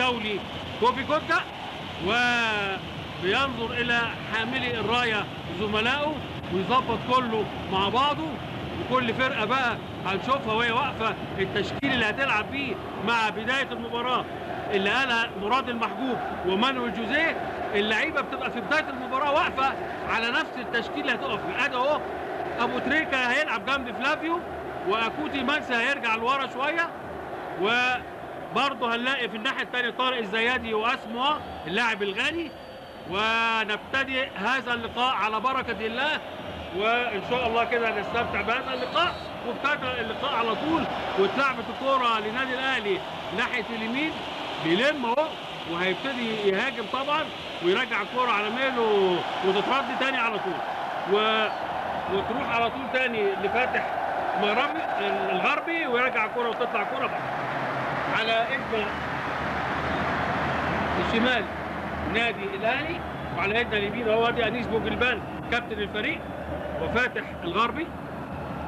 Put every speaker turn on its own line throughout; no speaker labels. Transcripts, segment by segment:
الدولي كوفي كوكا، وبينظر الى حاملي الراية زملائه ويظبط كله مع بعضه. وكل فرقه بقى هنشوفها وهي واقفة التشكيل اللي هتلعب بيه مع بداية المباراة اللي قالها مراد المحجوب ومانويل جوزيه. اللعيبة بتبقى في بداية المباراة واقفة على نفس التشكيل اللي هتقف فيه. ادي اهو ابو تريكه هيلعب جنب فلافيو، واكوتي مانسا هيرجع لورا شوية، وبرضه هنلاقي في الناحية الثانية طارق الزيادي واسمه اللاعب الغاني. ونبتدي هذا اللقاء على بركة الله، وان شاء الله كده هنستمتع بهذا اللقاء. وابتدى اللقاء على طول، واتلعبت الكورة لنادي الاهلي ناحية اليمين، بيلم اهو وهيبتدي يهاجم طبعا ويرجع الكورة على ميله وتترد تاني على طول، وتروح على طول تاني لفاتح مغربي الغربي ويرجع الكورة وتطلع كورة بره على ايدنا الشمال نادي الاهلي، وعلى ايدنا اليمين هو ادي انيس بوجلبان كابتن الفريق وفاتح الغربي.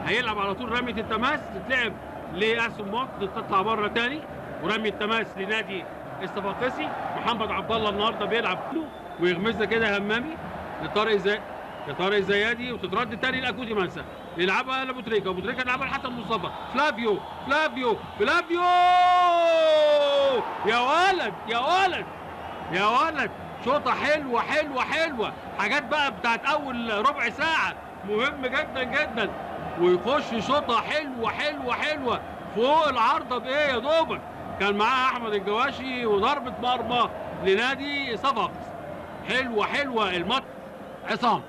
هيلعب على طول رمية التماس تتلعب لاسم تطلع بره تاني، ورمية التماس لنادي الصفاقسي. محمد عبد الله النهارده بيلعب ويغمزها كده همامي لطارق الزيادي، وتترد تاني لاكوتي مانسا، يلعبها لابو تريكه، ابو تريكه يلعبها لحسن مصطفى، فلافيو فلافيو فلافيو، يا ولد يا ولد يا ولد، شوطه حلوة حلوة حلوة، حاجات بقى بتاعت اول ربع ساعة مهم جدا جدا، ويخش شوطه حلوة حلوة حلوة فوق العارضة بايه يا دوبك، كان معاه احمد الجواشي وضربه مرمى لنادي صفاقس. حلوة حلوة الماتش. عصام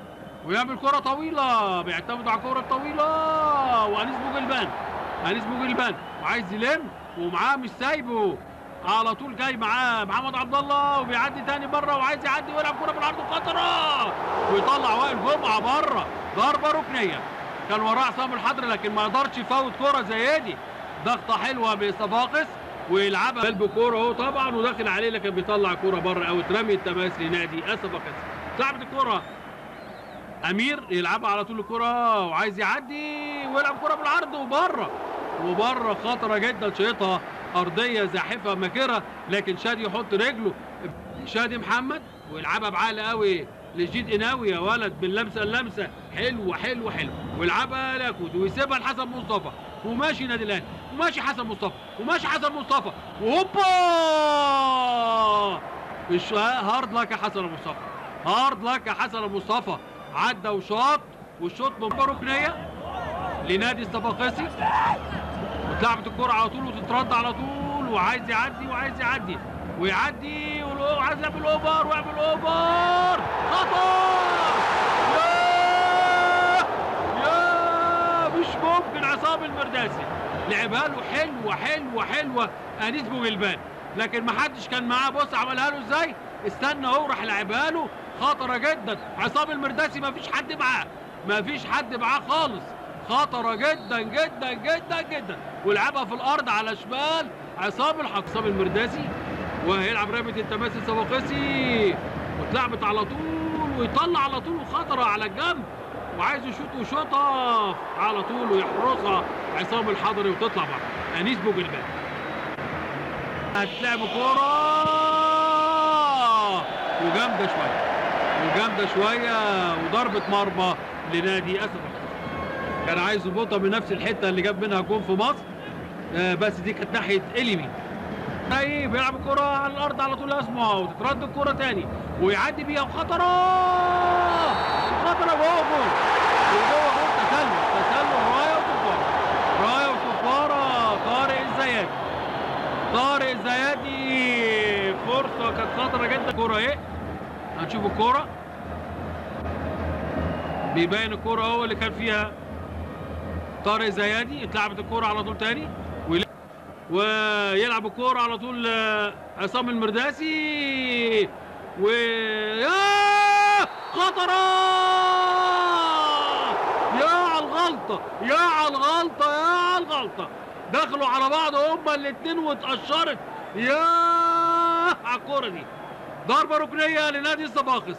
ويعمل كره طويلة، بيعتمد على الكره الطويلة، وانيس بوجلبان، انيس بوجلبان وعايز يلم ومعاه مش سايبه على طول، جاي معاه محمد عبد الله وبيعدي تاني بره وعايز يعدي ويلعب كره بالعرض خطره، ويطلع وائل جمعه بره، ضربه ركنيه. كان وراه عصام الحضري لكن ما قدرش يفوت كره زي دي. ضغطه حلوة بصفاقس ويلعبها قلب كورة اهو طبعا وداخل عليه لكن بيطلع كورة بره او اترمي التماس لنادي الصفاقس. لعبت الكورة امير يلعبها على طول الكورة وعايز يعدي ويلعب كورة بالعرض وبره، وبره خطره جدا، شيطها ارضية زاحفه ماكره لكن شادي يحط رجله، شادي محمد ويلعبها بعقل قوي لجيد قناوي، يا ولد باللمسه اللمسة حلوة حلوة حلوة، ويلعبها لاكوت ويسيبها لحسن مصطفى، وماشي نادي الاهلي وماشي حسن مصطفى وماشي حسن مصطفى، وهوبا hard luck يا حسن مصطفى، hard luck يا حسن مصطفى، عدى وشاط، والشوط من ركنيه لنادي الصفاقسي، واتلعبت الكرة على طول وتترد على طول، وعايز يعدي وعايز يعدي ويعدي وعايز يعمل over ويعمل over، خطر يا يا مش ممكن. عصام المرداسي لعبها له حلوة حلوة حلوة انيس بوجلبان، لكن ما حدش كان معاه. بص عملها له ازاي، استنى اهو راح لعبها له، خطره جدا. عصام المرداسي ما فيش حد معاه، ما فيش حد معاه خالص، خطره جدا جدا جدا جدا، ولعبها في الارض على شمال عصام عصام المرداسي، وهيلعب رمية التماس الصفاقسي، واتلعبت على طول ويطلع على طول وخطره على الجنب، وعايز يشوط وشوطه على طول ويحرسها عصام الحضري وتطلع بره. انيس بوجلبان هتلعب كورة وجامده شوية وجامده شوية، وضربه مرمى لنادي الصفاقسي. كان عايز يظبطها من نفس الحتة اللي جاب منها جون في مصر، بس دي كانت ناحية اليمين. طيب بيلعب الكره على الارض على طول اسمه، وتترد الكره تاني ويعدي بيها وخطره خطره جوه جول، وجوه جول، تسلل تسلل، رايه وصفاره، رايه وصفاره، طارق الزيادي، طارق الزيادي، فرصة كانت خطره جدا. الكورة اهي، هنشوف الكورة، بيبين الكورة اهو اللي كان فيها طارق الزيادي، اتلعبت الكورة على طول تاني ويلعب الكورة على طول عصام المرداسي، و يا خطره، يا على الغلطة يا على الغلطة يا على الغلطة، دخلوا على بعض هما الاثنين واتقشرت يا على الكورة دي. ضربه ركنيه لنادي الصفاقس،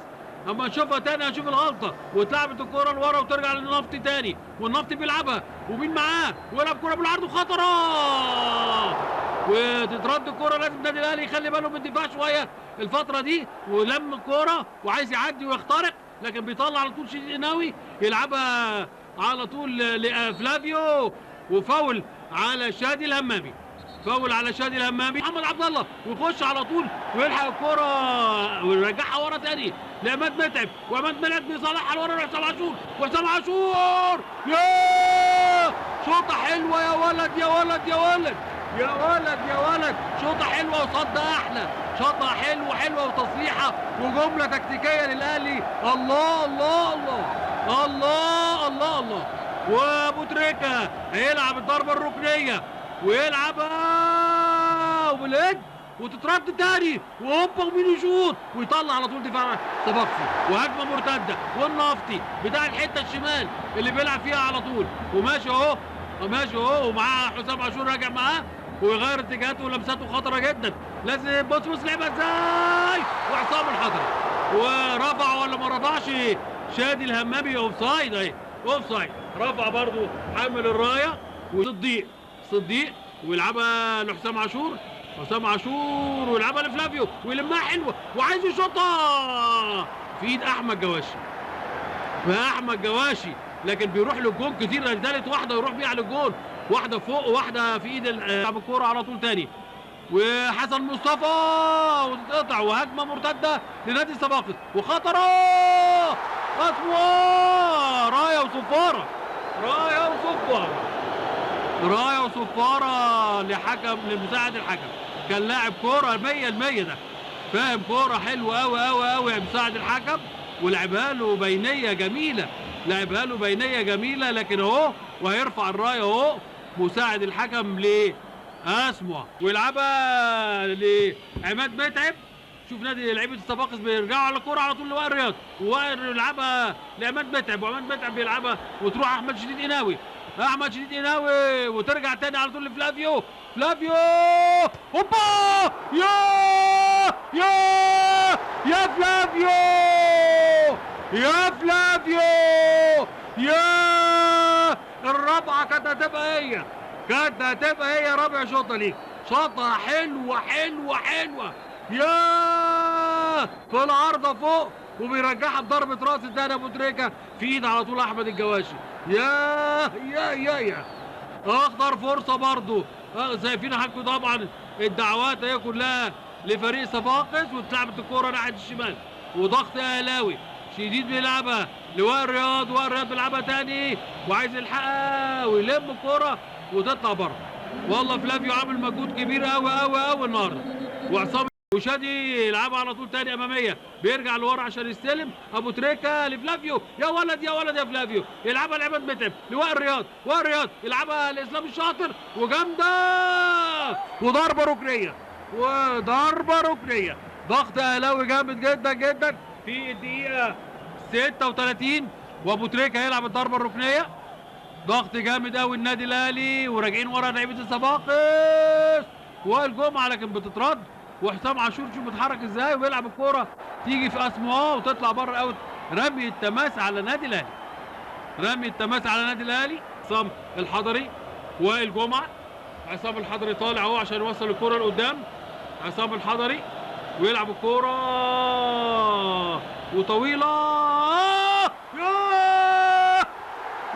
اما نشوفها تاني هنشوف الغلطة، واتلعبت الكورة لورا وترجع للنفطي تاني، والنفطي بيلعبها ومين معاه، ويلعب كورة بالعرض وخطره، وتترد الكورة. لازم النادي الاهلي يخلي باله من الدفاع شوية الفترة دي، ولم الكورة وعايز يعدي ويخترق، لكن بيطلع على طول شديد قناوي يلعبها على طول لفلافيو، وفاول على شادي الهمامي، فاول على شادي الهمامي. محمد عبد الله ويخش على طول ويلحق الكورة ويرجعها ورا تاني لعماد متعب، وعماد متعب بيصلحها لورا لحسام عاشور، وحسام عاشور يا شوطه حلوة يا ولد يا ولد يا ولد يا ولد يا ولد، شوطه حلوة وصد احلى، شوطه حلوة حلوة وتصليحه وجملة تكتيكية للاهلي. الله الله الله الله الله الله. وابو تريكه هيلعب الضربة الركنيه ويلعبها وبالهيد وتترد تاني، وهوبا ومين يشوط ويطلع على طول دفاع صفاقسي، وهجمه مرتدة والنفطي بتاع الحتة الشمال اللي بيلعب فيها على طول، وماشي اهو ماشي اهو، ومعاه حسام عاشور راجع معاه ويغير اتجاهاته ولمساته خطره جدا. لازم بص بص لعبها ازاي، وعصام الحضري ورفع ولا ما رفعش شادي الهمامي، offside اهي offside، رفع برضه حامل الراية. وصديق صديق ويلعبها لحسام عاشور، حسام عاشور ويلعبها لفلافيو ويلمها حلوة وعايز يشوطها في ايد احمد جواشي، فاحمد جواشي لكن بيروح للجون كتير، ثالث واحدة يروح بيها للجون، واحدة فوق وواحدة في ايد لعب الكورة على طول تاني. وحسن مصطفى وتتقطع، وهجمه مرتدة لنادي الصفاقس وخطره اسمه رايه وصفاره، رايه وصفاره، رايه وصفاره لحكم لمساعد الحكم، كان لاعب كورة 100% ده، فاهم كورة حلوة قوي قوي قوي يا مساعد الحكم، ولعبها له بينيه جميلة، لعبها له بينيه جميلة، لكن اهو وهيرفع الراية اهو مساعد الحكم لاسمو ويلعبها لعماد متعب. شوف نادي لعيبة الصفاقس بيرجعوا على الكورة على طول لوائل رياض، ووائل يلعبها لعماد متعب، وعماد متعب بيلعبها وتروح احمد شديد قناوي، احمد شديد قناوي وترجع تاني على طول لفلافيو، فلافيو هوبا يا يا يا فلافيو يا فلافيو يا الرابعة كانت هتبقى هي، كانت هتبقى هي رابع شوطه ليك، شوطه حلوة حلوة حلوة يا في العارضة فوق، وبيرجعها بضربه راس تاني ابو تريكه في ايد على طول احمد الجواشي. يا يا يا يا اخطر فرصة برضو، شايفين حضراتكم طبعا الدعوات اهي كلها لفريق صفاقس، واتلعبت الكورة ناحية الشمال وضغط اهلاوي شديد بيلعبها لوائل رياض، وائل رياض بيلعبها تاني وعايز يلحقها ويلم الكورة وتطلع بره. والله فلافيو عامل مجهود كبير قوي قوي قوي النهارده. وعصام وشادي يلعبها على طول تاني امامية، بيرجع لورا عشان يستلم ابو تريكه لفلافيو، يا ولد يا ولد يا فلافيو، يلعبها لعماد متعب لوائل رياض، وائل رياض يلعبها لاسلام الشاطر وجامده، وضربه ركنيه، وضربه ركنيه. ضغط اهلاوي جامد جدا جدا في الدقيقة 36، وابو تريكه هيلعب الضربة الركنيه. ضغط جامد قوي النادي الاهلي، وراجعين ورا لعيبة الصفاقس وائل جمعه لكن بتترد، وحسام عاشور شوف بيتحرك ازاي وبيلعب الكورة تيجي في اسمه وتطلع بره out. رمي التماس على النادي الاهلي، رمي التماس على النادي الاهلي. عصام الحضري وائل جمعه، عصام الحضري طالع اهو عشان يوصل الكورة لقدام، عصام الحضري ويلعب الكورة وطويلة، يا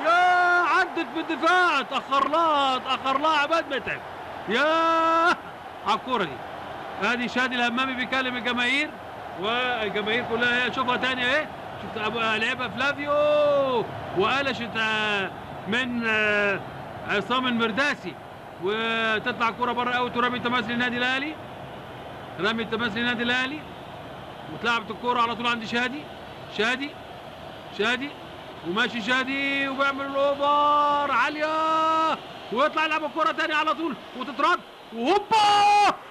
يا عدت بالدفاع، اتاخر لها، اتاخر لها عماد متعب يا على الكورة دي. ادي شادي الهمامي بيكلم الجماهير، والجماهير كلها هي شوفها تاني اهي، شفت لعبها فلافيو وقلشت من عصام المرداسي، وتطلع الكورة بره out، ورمي التماس للنادي الاهلي، رمي التماس للنادي الاهلي، واتلعبت الكورة على طول عند شادي، شادي شادي وماشي شادي وبيعمل ال over عالية، ويطلع يلعب الكورة تاني على طول وتترد، وهوبا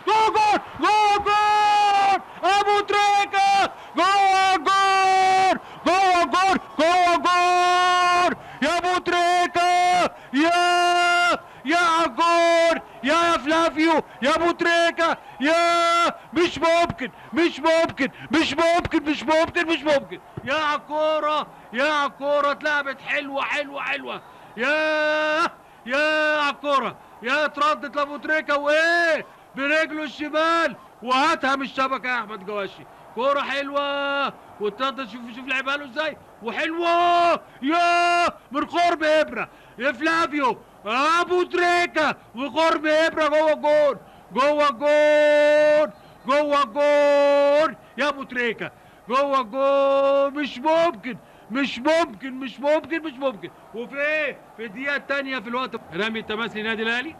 جول جول جول جول ابو تريكه، جوه جول جوه جول جوه جول يا ابو تريكه، يا يا جول يا فلافيو يا ابو تريكه، يا مش ممكن مش ممكن مش ممكن مش ممكن مش ممكن، يا عالكوره يا عالكوره اتلعبت حلوة حلوة حلوة، يا يا عالكوره. يا اتردت لابو تريكه، وايه برجله الشمال وهاتها من الشبكة يا احمد جواشي. كورة حلوة واتردت، شوف شوف لعبها له ازاي، وحلوه يا من قرب ابره يا فلافيو ابو تريكه، وقرب ابره جوه الجون، جوه الجون، جوه الجون يا ابو تريكه، جوه الجون. مش ممكن مش ممكن مش ممكن مش ممكن. وفي ايه؟ في الدقيقة الثانية في الوقت رمي التماس للنادي الاهلي،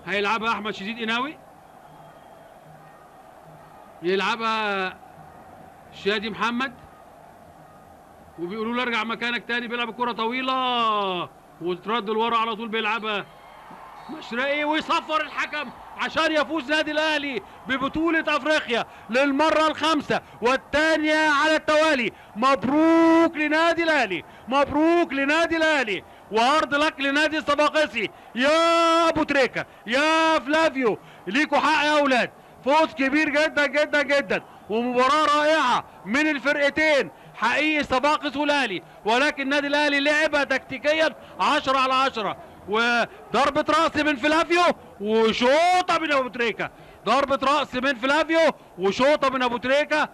هيلعبها احمد شديد قناوي، يلعبها شادي محمد، وبيقولوا له ارجع مكانك تاني، بيلعب الكره طويلة وترد لورا على طول، بيلعبها مشرقي ويصفر الحكم عشان يفوز نادي الاهلي ببطولة افريقيا للمرة الخامسة والثانية على التوالي. مبروك لنادي الاهلي، مبروك لنادي الاهلي، و hard luck لنادي الصفاقسي. يا ابو تريكه يا فلافيو، ليكوا حق يا اولاد، فوز كبير جدا جدا جدا ومباراة رائعة من الفرقتين حقيقي، صفاقس والاهلي، ولكن النادي الاهلي لعبها تكتيكيا 10 على 10. وضربة رأس من فلافيو وشوطة من أبو تريكة، ضربة رأس من فلافيو وشوطة من أبو تريكة،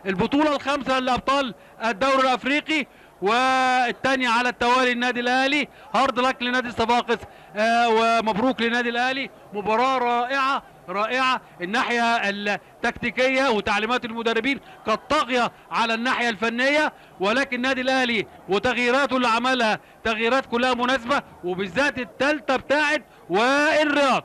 والبطولة الخامسة لأبطال الدوري الأفريقي والثانية على التوالي النادي الأهلي. hard luck لنادي الصفاقس، ومبروك لنادي الأهلي، مباراة رائعة رائعة. الناحية التكتيكية وتعليمات المدربين قد طاغية على الناحية الفنية، ولكن النادي الأهلي وتغييراته اللي عملها تغييرات كلها مناسبة، وبالذات الثالثة بتاعت والرياض.